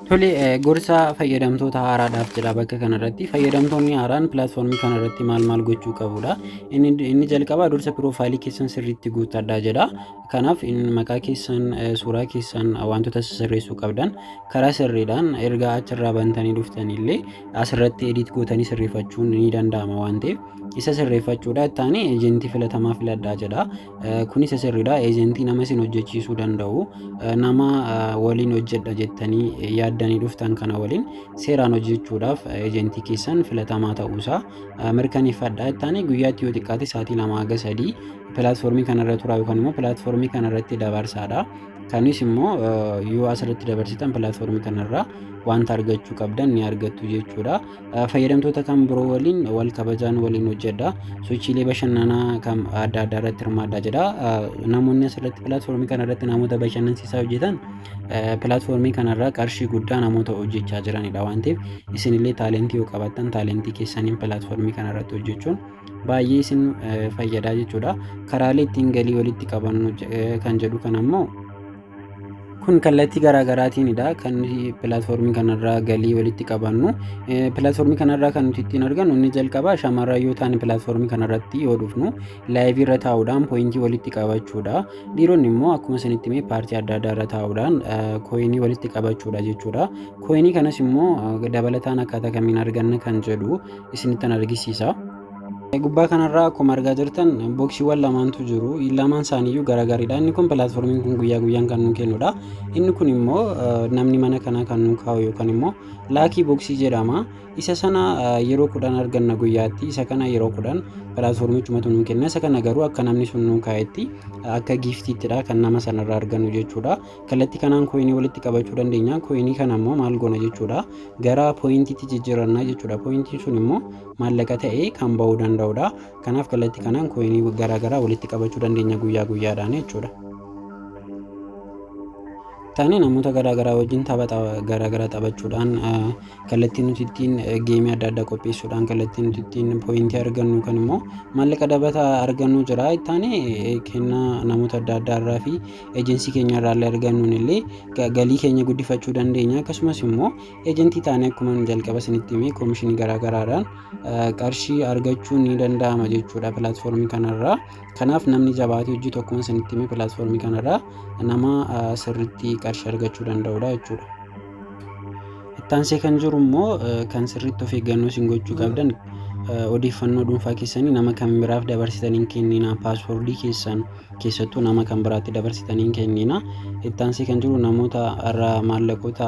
Tole, gorsa fayyadamtoota haaraadhaaf jedha bakka kanarratti. Fayyadamtoonni haaraan pilaatfoormii kanarratti maal maal gochuu qabudha? Inni jalqabaa dursa piroofaayilii keessan sirriitti guuttadhaa jedha. Kanaaf maqaa keessan, suuraa keessan, wantoota sirreessuu qabdan karaa sirriidhaan erga achirraa bantanii dhuftanii asirratti edit gootanii sirreeffachuun ni danda'ama waan ta'eef isa sirreeffachuudha. Ittaanii eejentii filatamaa filadhaa jedha. Kun isa sirriidha. Eejentii nama isin hojjechiisuu danda'u, nama waliin hojjedha jettanii yaaddanii dhuftan kana waliin seeraan hojjechuudhaaf eejentii keessan filatamaa ta'uusaa mirkaneeffadhaa. Ittaanii guyyaatti yoo xiqqaate sa'aatii 2 haga 3 pilaatfoormii kanarra turaa yookaan immoo pilaatfoormii kanarratti dabarsaadha. Kanis immoo yoo asirratti dabarsitan pilaatfoormii kanarraa wanta argachuu qabdan ni argattu jechuudha. Fayyadamtoota kan biroo waliin wal kabajaan waliin hojjedha. Sochiilee bashannanaa kan adda addaa irratti hirmaadhaa jedha. Namoonni asirratti pilaatfoormii kanarratti namoota bashannansiisaa hojjetan pilaatfoormii kanarraa qarshii guddaa namoota hojjechaa jiranidha waan ta'eef, isinillee taalentii yoo qabaattan taalentii keessaniin pilaatfoormii kanarratti hojjechuun baay'ee isin fayyadaa jechuudha. Karaalee ittiin galii walitti qabannu kan jedhu kan ammoo kun kallattii garaagaraatiinidha kan nuti pilaatfoormii kanarraa galii walitti qabannu. Pilaatfoormii kanarraa kan nuti ittiin argannu inni jalqabaa, shamarran yoo ta'an pilaatfoormii kanarratti yoo dhufnu laayivii irra taa'uudhaan pooyintii walitti qabachuudha. Dhiironni immoo akkuma isinitti himee paartii adda addaa irra taa'uudhaan kooyinii walitti qabachuudha jechuudha. Kooyinii kanas immoo dabalataan akkaataa kamiin arganna kan jedhu isinittan argisiisa. Gubbaa kanarraa akkuma argaa jirtan booksiiwwan lamaantu jiru. Lamaan isaaniiyyuu garaagaridha. Inni kun pilaatfoormiin kun guyyaa guyyaan kan nu kennudha. Inni kun immoo namni mana kanaa kan nu kaa'u yookaan immoo lucky box jedhama. Isa sana yeroo 10 arganna guyyaatti. Isa kana yeroo 10 pilaatfoormichumatu nu kenna. Isa kana garuu akka namni sun nu kaa'etti akka giiftiittidha kan nama sanarraa argannu jechuudha. Kallattii kanaan kooyinii walitti qabachuu dandeenya. Kooyinii kana immoo maal goona jechuudha? Gara pooyintiitti jijjiirannaa jechuudha. Pooyintiin sun immoo maallaqa ta'ee kan ba'uu danda'udha. Kanaaf kallattii kanaan kooyinii garaagaraa walitti qabachuu dandeenya guyyaa guyyaadhaan jechuudha. Taanee namoota garaagaraa wajjin tapha garaagaraa taphachuudhaan, kallattii nuti ittiin geemii adda addaa qopheessuudhaan kallattii nuti ittiin pooyintii argannu kan immoo maallaqa dabalataa argannu jira. Taanee kennaa namoota adda addaa irraa fi eejensii keenya irraa illee argannuun illee galii keenya guddifachuu dandeenya. Akkasumas immoo eejentii taanee akkuma jalqaba isinitti himee koomishinii garaagaraadhaan qarshii argachuun ni danda'ama jechuudha pilaatfoormii kanarraa. Kanaaf namni jabaatee hojjetu akkuma isinitti himee pilaatfoormii kanarraa nama sirriitti qarshii argachuu danda'udha jechuudha. Ittaansee kan jiru immoo kan sirriitti of eeggannoo isin gochuu qabdan, odeeffannoo dhuunfaa keessanii nama kan biraaf dabarsitanii hin kennina. Paaswoordii keessan keessattuu nama kan biraatti dabarsitanii hin kennina. Ittaansee kan jiru namoota irraa maallaqoota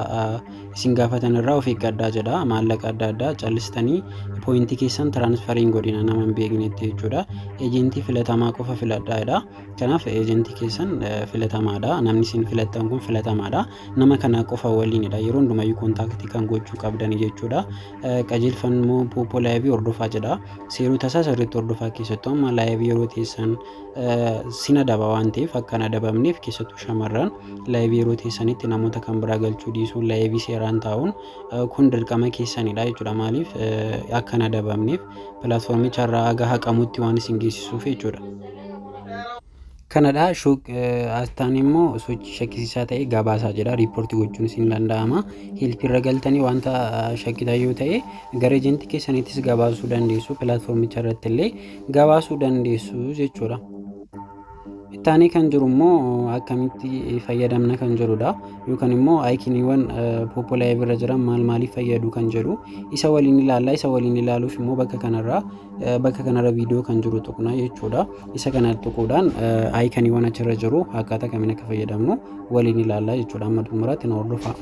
isin gaafatan irraa of eeggadhaa jedha. Maallaqa adda addaa callistanii pooyintii keessan transfer hin godhina nama hin beeknetti jechuudha. Eejentii filatamaa qofa filadhaa jedha. Kanaaf eejentii keessan filatamaadha. Namni isin filattan kun filatamaadha. Nama kana qofa waliinidha. Yeroo hundumayyuu kontaaktii kan gochuu qabdani jechuudha. Qajeelfannoo Poppo Live hordofaa jedha. Seerota isaa sirriitti hordofaa, keessattuu amma laayivii yeroo teessan sin adaba waan ta'eef, akka hin adabamneef keessattuu shamarran laayivii yeroo teessanitti namoota kan biraa galchuu dhiisuun, laayivii seeraan taa'uun kun dirqama keessanidha jechuudha. Maaliif? Akka hin adabamneef, pilaatfoormicha irraa haga haqamutti waan isin geessisuuf jechuudha. Kanadha. Asxaan immoo sochii shakkisiisaa ta'e gabaasaa jedha. Riippoortii gochuun isin danda'ama. Help irra galtanii wanta shakkitan yoo ta'e gara ejentii keessaniittis gabaasuu dandeessu. Pilaatfoormicha irratti illee gabaasuu dandeessu jechuudha. Ittaanee kan jiru immoo akkamitti fayyadamna kan jedhudha. Yookaan immoo aayikiniiwwan Poppo Live irra jiran maal maaliif fayyadu kan jedhu isa waliin ilaalla. Isa waliin ilaaluuf immoo bakka kanarra viidiyoo kan jiru tuqna jechuudha. Isa kana tuquudhaan aayikaniiwwan achirra jiru akkaataa kamiin akka fayyadamnu waliin ilaalla jechuudha. Amma xumuraatti na hordofaa.